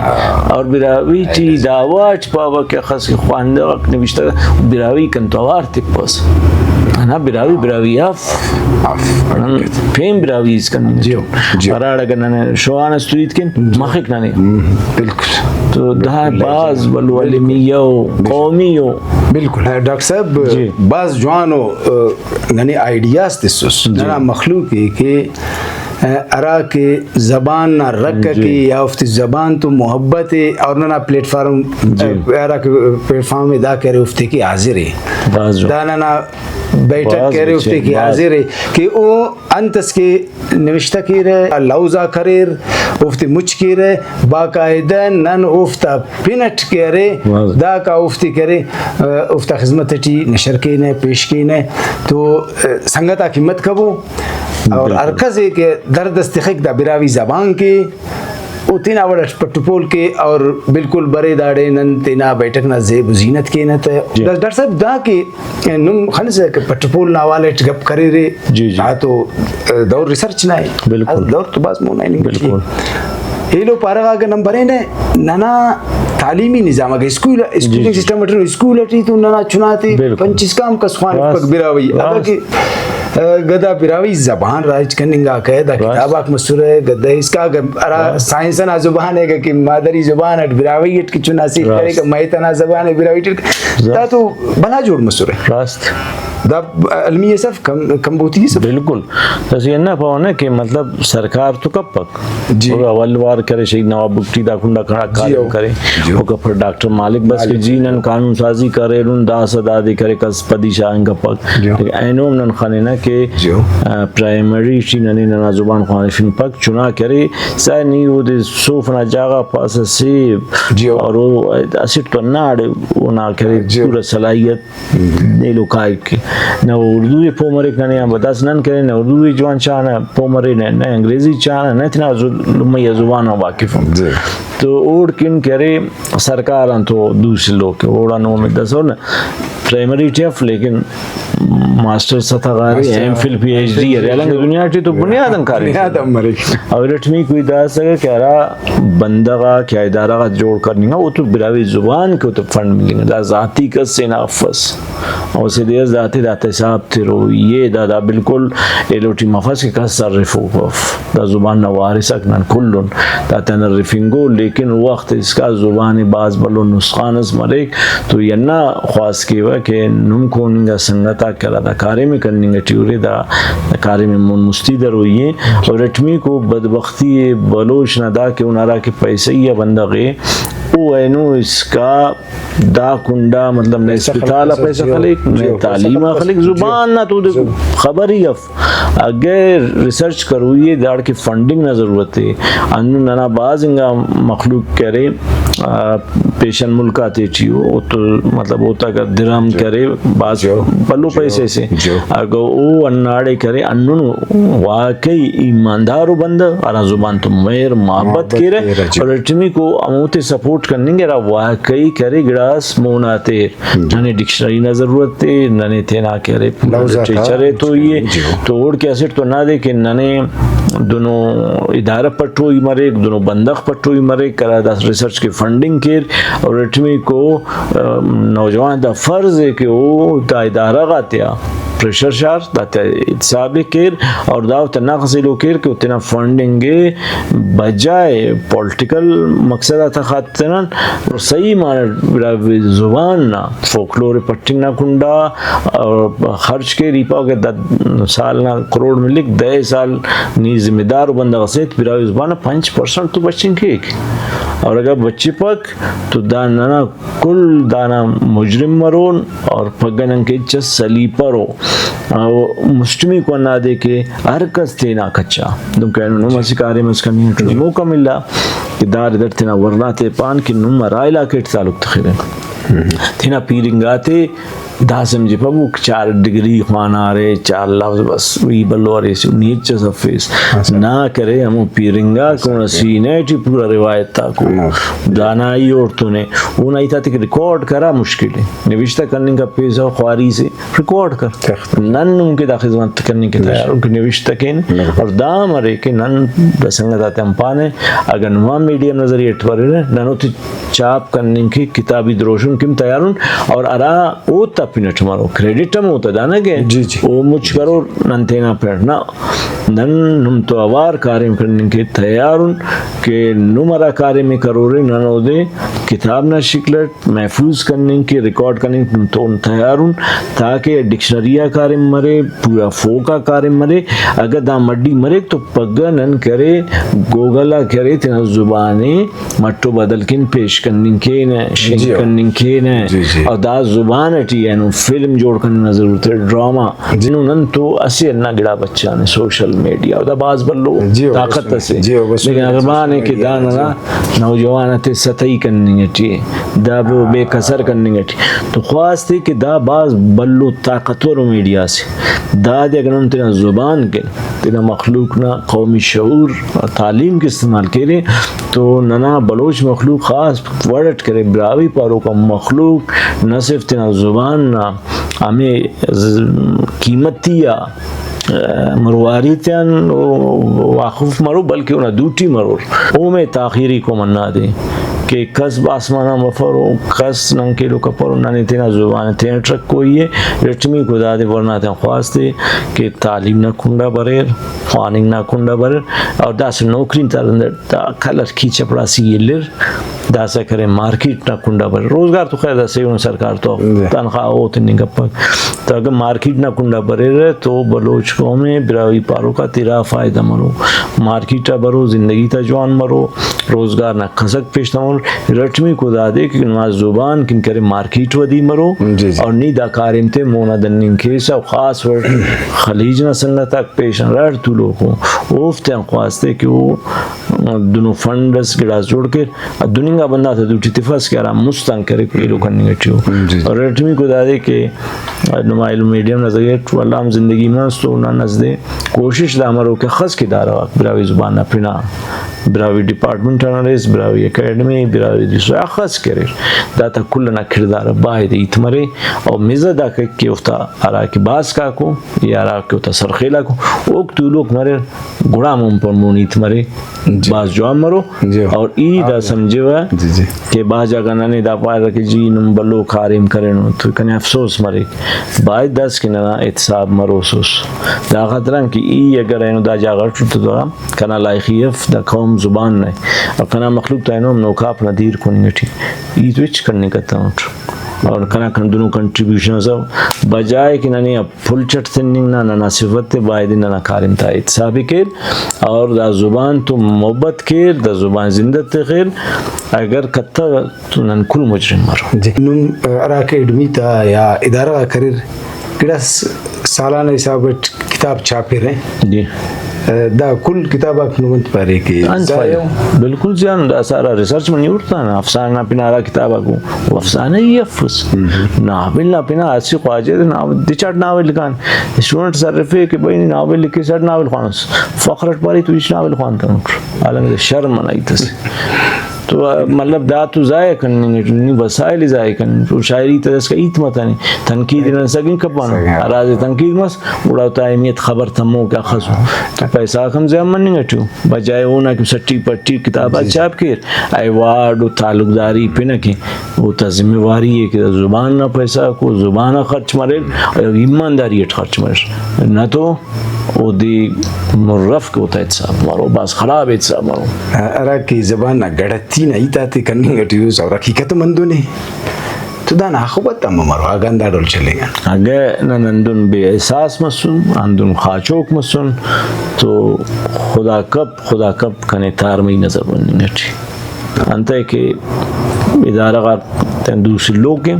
اور براہوئی ٹی دعوی اٹ پاوہ کہ اخس کہ خواندہ غاک نوشتہ غاک براہوئی کنتو اوار تپسہ۔ ہندا براہوئی، براہوئی اف۔ اف۔ نن پین براہوئی اس کننگ جی، اٹی۔ جی۔ ہراڑے اگہ ننے شوان اس تو ہیت کن جی۔ مخک ننے۔ ہم، بالکل۔ تو دا بالکل۔ بھاز بھلو بالکل۔ المیہ ءُ بالکل۔ قومی ءُ۔ بالکل۔ ڈاکٹر صاحب، جی۔ بھاز جوانو ننے آئیڈیاز تسس۔ جی۔ ننا مخلوق ءِ کہ، ا، ہرا کہ زبان نا رکھ جی۔ ئٹی یا اوفتے زبان تو محبت ءِ اور ننا پلیٹ فارم، جی۔ ا، ہرا کہ پلیٹ فارم ءِ دا کہ ارے اوفتے کہ حاضر ءِ۔ بھاز جوان۔ دا ننا بیٹھک بھاز کہ ارے اوفتے گچین، کہ بھاز۔ حاضر ءِ کہ او انت اس کہ نوشتہ کیرہ، لوز آک اریر، اوفتے مچ کیرہ، باقاعدہ نن اوفتا پن اٹ کہ ارے، واضح۔ داکا اوفتے کہ ارے، ا، اوفتا خذمت ٹی نشر کینہ، پیش کینہ، تو، ا، سنگت آک ہمت کبو، اور بالکل۔ ہر کس ءِ کہ درد اس تخک دا براہوئی زبان کے، او تینا وڑ اٹ پٹ و پول کے، اور بالکل برے داڑے نن تینا بیٹھک نا زیب و زینت کینہ تہ۔ جی۔ ڈاکٹر صاحب، دا کہ نم خنسہ کہ پٹ و پول نا حوالہ اٹ گپ کریرے، جی، جی۔ دا تو، ا، دور ریسرچ نا ءِ۔ بالکل۔ دور تو بھاز مون آ ہننگ ٹی ءِ۔ بالکل۔ ایلو پارہ غا اگہ نم برینہ، ننا تعلیمی نظام اگہ اسکول، اسکولنگ جی، جی۔ سسٹم اٹ اسکول اٹی تو ننا چنا تے بالکل۔ پنچ اسکان کس خوانفپک راست، براہوئی۔ اگہ راست۔ کہ، ا، گدا براہوئی زبان رائج کننگاکہ، دا راست۔ کتاب آک مسرہ، گدا اسکا اگہ ہرا راست۔ سائنس نا زبان ءِ اگہ کہ مادری زبان اٹ براہوئی اٹ کہ چنا سے راست۔ کریکہ، میت ئنا زبان ءِ براہوئی اٹ راست۔ دا تو بھلا جوڑ مسرہ۔ راست۔ دا المی اس اف، کم-، کمبوتی اس اف۔ بالکل۔ اسہ ہندا پاوہ نہ کہ مطلب سرکار تو کپک۔ جی۔ او اول وار کرے شہید نواب بگٹی دا کنڈا کنا-، جی، کاریم او۔ کرے۔ جی۔ او کپر ڈاکٹر مالک بس کہ مالک۔ جی نن قانون سازی کریرن، داسہ دادے کرے کس پدی شاغنگ کپک۔ جی۔ لیکن اینو ہم نن خننہ کہ، جی۔ آ، پرائمری ٹی ننے ننا زبان خوانفنگپک، چنا کرے، سا نی اودے صوف نا جاگہ پاسہ سیب جی۔ اور او اسٹ تو ہنداڑے اونا کرے جی۔ پورا صلاحیت۔ ایلو کائک کہ نہ اردو ءِ پہہ مریک، ننے آن بھتاس نن کرے، نہ اردو ءِ جوان چاہنہ پہہ مرے، نہ، نہ انگریزی چاہنہ، نہ تینا زو-، لمئی آ زبان آن واقف ان۔ جی۔ تو اوڑکن کہ ارے سرکار آن تو دوسلو کہ اوڑان امید داسہ نہ پرائمری ٹی اف، لیکن ماسٹر سطح غا ارے، master, M Phil, P H D ارے، ہلنگ دنیا ٹی تو بنیاد آن کاریم بنیاد آن مریک۔ اور ارٹمیکو ہیت داسہ کہ ہرا بندغ آک یا ادارہ غاک جوڑ کننگ آ، اوتو براہوئی زبان کہ اوتو فنڈ ملنگ آ، دا ذاتی کس ہنا افس۔ او اسہ دے اس داتے داتا حساب تروئی ءِ، دا، دا بالکل ایلو ٹی مفس کہ کس ارفوک اف۔ دا زبان نا وارث آک نن کل ان، داتان ارفنگو، لیکن وخت اسکا زبان ءِ بھاز بھلو نسخان اس مریک۔ تو ای ہندا خواست کیوہ کہ نم کون انگا سنگت آک ہرا دا کاریم ءِ کننگ ٹی ارے، دا کاریم ءِ مون مستی دروئی ءِ۔ اور ارٹمیکو بدبختی ءِ بلوچ نا دا کہ اونا ہرا کہ پیسہ ئی آ بندغ ءِ، او اینو اسکا دا کنڈا مطلب نہ پیسہ خلک، اسپتال آ پیسہ پیسہ، جیو، خلیک، نہ جیو، پیسہ تعلیم آ خلک، خلیک، جیو۔ زبان نا تو دے زبان۔ خبر ہی اف۔ اگہ ریسرچ کروئی ءِ، داڑکہ فنڈنگ نا ضرورت ءِ۔ ہندن ننا بھاز انگا مخلوق کہ ارے، آ، پیشن ملک آتے ٹی او، او تو مطلب اوتا اگر درہم جی۔ کرے، بھاز جی۔ بھلو جی۔ پیسہ سے۔ جی۔ اگہ او ہنداڑے کرے، ہندن واقعی ایماندار و بندغ ہرا زبان تو مہر محبت محبت کیرہ، کیرہ، جی۔ اور ارٹمیکو ہموتے سپورٹ کننگ ارا، واقعی کرے گڑاس مون آتے۔ ہم۔ ننے ڈکشنری نا ضرورت ءِ، ننے تینا کہ ارے پورا لوز آتا لٹریچر ءِ تو ای ءِ۔ جی۔ تو اوڑکہ اسٹ تو ہندادے کہ ننے دنو ادارہ پٹوئی مریک، دنو بندغ پٹوئی مریک، ہرا دا ریسرچ کہ فنڈنگ کیر اور ارٹمیکو، ام، نوجوان تا فرض ءِ کہ او دا ادارہ غاتیا پریشر شار، داتیا احتساب ءِ کیر اور دا اوتا نقص ایلو کیر کہ او تینا فنڈنگ ءِ بجائے پولیٹیکل مقصد آتا خاطر تنن، صحیح معنی اٹ براہوئی زبان نا فوکلور ءِ پٹنگ نا کنڈا، اور خرچ کیر، ای پاوہ کہ دا سال نا کروڑ ملک، دہ سال نی ذمہ دار و بندغ اسے براہوئی زبان نا پنچ پرسنٹ تو بچنگ کیک، اور اگر بچپک تو دا ننا کل دانا مجرم مرون، اور پگہ نن کہ ہچ اس سلیپرو۔ او مسٹمیکو ہندادے کہ ہر کس تینا کچا۔ دنکہ اینو نم اسہ کاریم اس کننگ ٹی موقع ملا کہ دا ردٹ تینا ورناتے پان کہ نم ہرا علاقہ ٹی تعلق تخرہ، تینا پیرنگاتے دا سمجھپبو کہ چار ڈگری خوانارے، چار لفظ بس، ای بھلو ارے، سے نی ہچ اس افیس۔ اچھا۔ نا کرے ہمو پیرنگا کہ اونا سینہ ٹی پورا روایت آکو۔ ہاں۔ دانائی اوڑتونے۔ اونا ہیتاتیک ریکارڈ کرا مشکل ءِ۔ نوشتہ کننگ کپیسہ، خواری سے ریکارڈ کر۔ تخت۔ نن نم کہ دا خذمت کننگ کہ تیار ان کہ نوشتہ کین۔ بالکل۔ اور دا ہم ارے کہ نن دا سنگت آتے ہم پانہ، اگہ نما میڈیم نا ذریعہ اٹ بریرہ، نن اوتے چاپ کننگ کہ کتابی دروشم کن تیار ان، اور ہرا اوتا پن اٹ مرو، کریڈٹ ہم اوتا دانگ ءِ۔ جی، جی۔ او مچ کرور، نن تینا پن اٹ نا، نن نم تو اوار کاریم کننگ کہ تیار ان کہ نم ہرا کاریم ءِ کرورے، نن اودے کتاب نا شکل اٹ محفوظ کننگ کہ، ریکارڈ کننگ تون تیار ان، تاکہ ڈکشنری آ کاریم مرے، پورا فوک آ کاریم مرے۔ اگہ دا مڈی مریک تو پگہ نن کرے، گوگل آ کرے، تینا زبان ءِ مٹ و بدل کن پیش کننگ کینہ، شنگ جی ہو۔ کننگ کینہ۔ جی، جی۔ اور دا زبان اٹی اینو فلم جوڑ کننگ نا ضرورت ءِ، ڈرامہ۔ جی۔ نن تو اسہ ہندا گڑا بچانے سوشل میڈیا، دا بھاز بھلو جی ہو، طاقت بس اسے۔ جی ہو، بس لیکن اگہ سوشل پانے کہ میڈیا، دا جی ننا ہو۔ نوجوان آتے ستائی کننگ اٹی ءِ، دا بے، بے کسر کننگ اٹی۔ تو خواست ءِ کہ دا بھاز بھلو طاقتور میڈیا اسے۔ دادے اگہ نن تینا زبان کن، تینا مخلوق نا قومی شعور و تعلیم کہ استعمال کیرے تو ننا بلوچ مخلوق خاص وڑ اٹ کرے، براہوئی پاروکا مخلوق نہ صرف تینا زبان نا ہمے ز-، قیمتی آ مرواری تیان او واقف مرو، بلکہ اونا دوٹی مرور۔ اومے تاخیری کو منا دے کہ کس باسمان آن بفرو، کس نن کیلو کپرو، ننے تینا زبان تینٹ رکھوئی ءِ۔ ارٹمیکو دادے ورنا تیان خواست ءِ کہ تعلیم نا کنڈا بریر، خواننگ نا کنڈا بریر، اور داسہ نوکری تا رند اٹ دا کلر کی چپڑاسی الر، داسہ کرے مارکیٹ نا کنڈا بریر۔ روزگار تو خیر داسہ ایہن سرکار تو جی۔ تنخواہ او تننگ کپک۔ تو اگہ مارکیٹ نا کنڈا بریرہ تو بلوچ قوم ءِ براہوئی پاروک آ تیرا فائدہ مرو، مارکیٹ آ برو، زندگی تا جوان مرو، روزگار نا کسک پیش تمر۔ ارٹمیکو دادے کہ نما زبان کن کرے مارکیٹ ودی مرو جی، جی۔ اور نی دا کاریم تے مونا دننگ کیسہ، خاص وڑ خلیج نا سنگت آک پیشن ہراڑ تولوکو، اوفتیان خواست ءِ کہ او دنو فنڈ اس گڑاس جوڑ کیر۔ دن انگا بندغ آتا دوٹی تفس کہ ہرا مست آن کرے ایلو کننگ ٹی ءُ۔ جی، جی۔ اور ارٹمیکو دادے کہ نما ایلو میڈیم نا ذریعہ ٹی ولدا ہم زندگی مس تو نن نزدے کوشش دا مرو کہ اخس کہ ادارہ غاک براہوئی زبان نا پن آ، براہوئی ڈیپارٹمنٹ آن ہلیس، براہوئی اکیڈمی، براہوئی دوسرا اخس کہ اریر، داتا کل ئنا کڑدار آ باید ہیت مرے۔ اور مزہ دا کہ، کہ اوفتا ہرا کہ باسک آکو یا ہرا کہ اوتا سرخیل آکو، اوک تولوک مریر، گڑا مون پر مون ہیت مرے، جی۔ بھاز جوان مرو۔ جی۔ اور ای دا آ، سمجھوہ جی، جی۔ کہ بھاز جاگہ ننے دا پارہ کہ جی نم بھلو کاریم کرینو تو کنے افسوس مریک۔ باید داس کہ ننا احتساب مروسس۔ دا خاطران کہ ای اگر اینو دا جاگہ ٹی تو دا کنا لائخی اف دا قوم زبان نا، اور کنا مخلوق تا اینو ہم نوکاپ نا دیر کننگ ٹی ای تو ہچ کننگ کتنٹ۔ اور کنا کن دنو کنٹریبیوشن اس اف، بجائے کہ ننے پھل چٹ تننگ نا ننا صفت ءِ، باید ننا کاریم تا احتساب ءِ کیر اور دا زبان تو محبت کیر، دا زبان زندہ تخیر۔ اگر کتہ تو نن کل مجرم مرو۔ جی۔ نم ہرا اکیڈمی تا یا ادارہ غاک اریر، گڑاس سالانہ حساب اٹ کتاب چھاپرہ۔ جی۔ دا کل کتاب آک نم انت پارے کہ انت ضائع پارے؟ ءُ؟ بالکل زیان، دا سارا ریسرچ منی ہرتا نا، افسانہ نا پنا ہرا کتاب آکو، او افسانہ ہی افس۔ ناول نا پنا اسہ خواجہ دے ناول، دچاٹ ناول لکھان۔ اسٹوڈنٹ سرفے کہ بھئی نی ناول لکھسٹ، ناول خوانس۔ فخر اٹ پارے تو ہچ ناول خوانتنٹ۔ حالانکہ شرم ئنا ہیت اسے۔ تو مطلب دا تو ضائع کننگ اٹ، نی وسائل ضائع کننگ، تو شاعری تا داسکا ہیت متنے، تنقید نن سگنگ کپانہ۔ سگنگ۔ ہرادے تنقید مس، گڑا اوتا اہمیت خبر تموکہ اخسو۔ تو پیسہ غاک ہم ضیان مننگ اٹی ءُ۔ بجائے اونا کہ سٹی پٹی کتاب آک جی۔ چھاپ کیر، ایوارڈ و تعلقداری پن ئکہ، اوتا ذمہ واری ءِ کہ زبان نا پیسہ غاکو زبان آ خرچ مریر، ایمانداری اٹ خرچ مریر، نہ تو اودے مُر اف کہ اوتا احتساب مرو، بھاز خراب احتساب مرو۔ ہرا کہ زبان نا گڑتی نا ہیت آتے کننگ اٹی اُس اور حقیقت ہم ہندن ءِ۔ تو دانا آخبت ہم امر اگہ ہندا ڈول چلینگان۔ اگہ نن ہندن بے احساس مسن، ہندن خاچوک مسن تو خدا کپ، خدا کپ کنے تارمئی نظر بننگ اٹی۔ انتئے کہ ادارہ غاک تینا دو سلوک ءِ،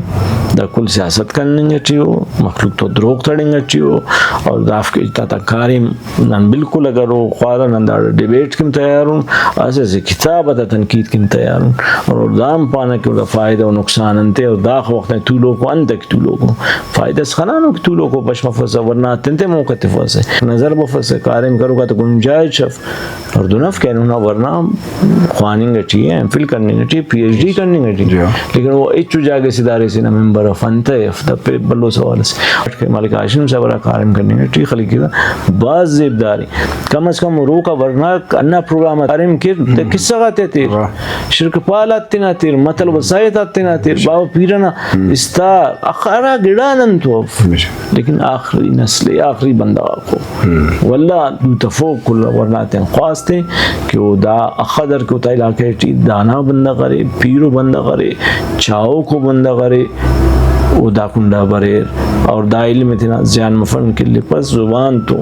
دا کل سیاست کننگ ٹی ءُ، مخلوق تو دروغ تڑنگ ٹی ءُ، اور دافک تا تا کاریم نن بالکل اگر او خوارہ نن داڑے ڈیبیٹ کن تیار ان، اسہ اسہ کتاب آتا تنقید کن تیار ان، اور دا ہم پانہ کہ اوڑا فائدہ و نقصان انتے، اور داخہ وخت نا تولوکو انتکہ تولوکو فائدہ اس خنانو کہ تولوکو بش مفسہ، ورنا تنتے موقع تفسہ، نظر بفسہ، کاریم کروکا تو گنجائش اف۔ ہڑدن اف کہ اینو نا ورنا خواننگ ٹی ءِ، ایم فل کننگ ٹی ءِ، پی ایچ ڈی کننگ ٹی ءِ۔ جی ہاں۔ لیکن او ہچو جاگہ سے ادارے سے نا ممبر اف، انتئے اف، دا پین بھلو سوال اسے۔ ملک ہاشم صاحب ہرا کاریم کننگ ٹی ءِ، خلیق دا بھاز زیبدار ءِ۔ کم از کم روکا ورنا ہندا پروگرام آ کاریم کیر، دا قصہ غاتے تیر، واہ۔ شرک پال آتے تینا تیر، مطلب ساہت آتے تینا تیر، باوہ پیرہ نا استار، اخ-، ہرا گڑا نن تو اف۔ بے شک۔ لیکن آخری نسل ءِ، آخری بندغ آکو۔ ولدا دو تفوک کل ورنا تیان خواست ءِ کہ او دا اخہ در کہ اوتا علاقہ ٹی دانا بندغ ارے، پیرو بندغ ارے، چاہوکو بندغ ارے، او دا کنڈا بریر اور دا علم ءِ تینا زیان مفن کلپس۔ زبان تو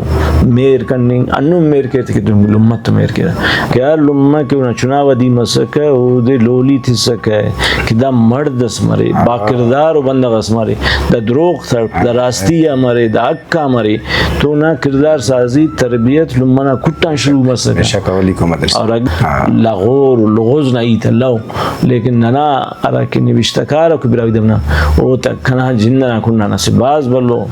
مہر کننگ، ہندن مہر کیر تہ کہ لمہ تو مہر کیرہ۔ کہ ہر لمہ کہ اونا چنا ودی مسکہ، اودے لولی تسکہ کہ دا مڑد اس مرے، با کردار و بندغ اس مرے، دا دروغ تڑپ، دا راستی آ مرے، دا حق آ مرے، تو نا کردار سازی، تربیت لمہ نا کٹان شروع مسکہ۔ بے شک، اولیکو مدرسہ۔ اور اگ-، ہاں۔ لغور و لغز نا ہیت الو، لیکن ننا ہرا کہ نوشتہ کار ءُ کہ براہوئی دمنا، او تا کنا جند ئنا کنڈآن اسہ بھاز بھلو،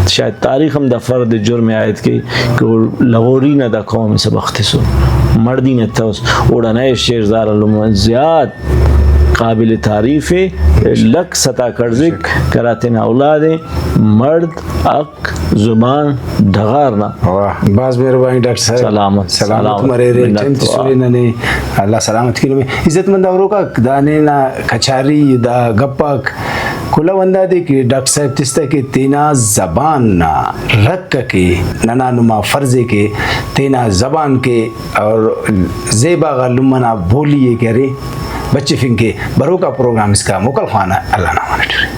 شاید تاریخ ہم دا فرد جرم ءِ عائد کے کہ او لغوری نا دا قوم ءِ سبخ تسر، مڑدی نا تس۔ اوڑان اے شیرزال آن لمہ زیات قابل تعریف ءِ، لکھ ستا کڑزک کہ ہرا تینا اولاد ءِ مڑد، حق، زبان، ڈغار نا۔ واہ، بھاز مہربانی ڈاکٹر صاحب۔ سلامت، سلامت سلامت۔ مریرے، منت ٹائم وار۔ تسنے ننے۔ اللہ سلامت کینو۔ عزت مند ہروکاک، دا ننا کچاری، دا گپ آک کلہو ہندادے کہ ڈاکٹر صاحب تس تہ کہ تینا زبان نا رکھ ئکے، ننا نما فرض ءِ کہ تینا زبان کے اور زیبا غا لمہ نا بولی ءِ کہ ارے بچفنگ کے۔ بروکا پروگرام اسکا موکل خوانہ، اللہ نا امان اٹ ارے۔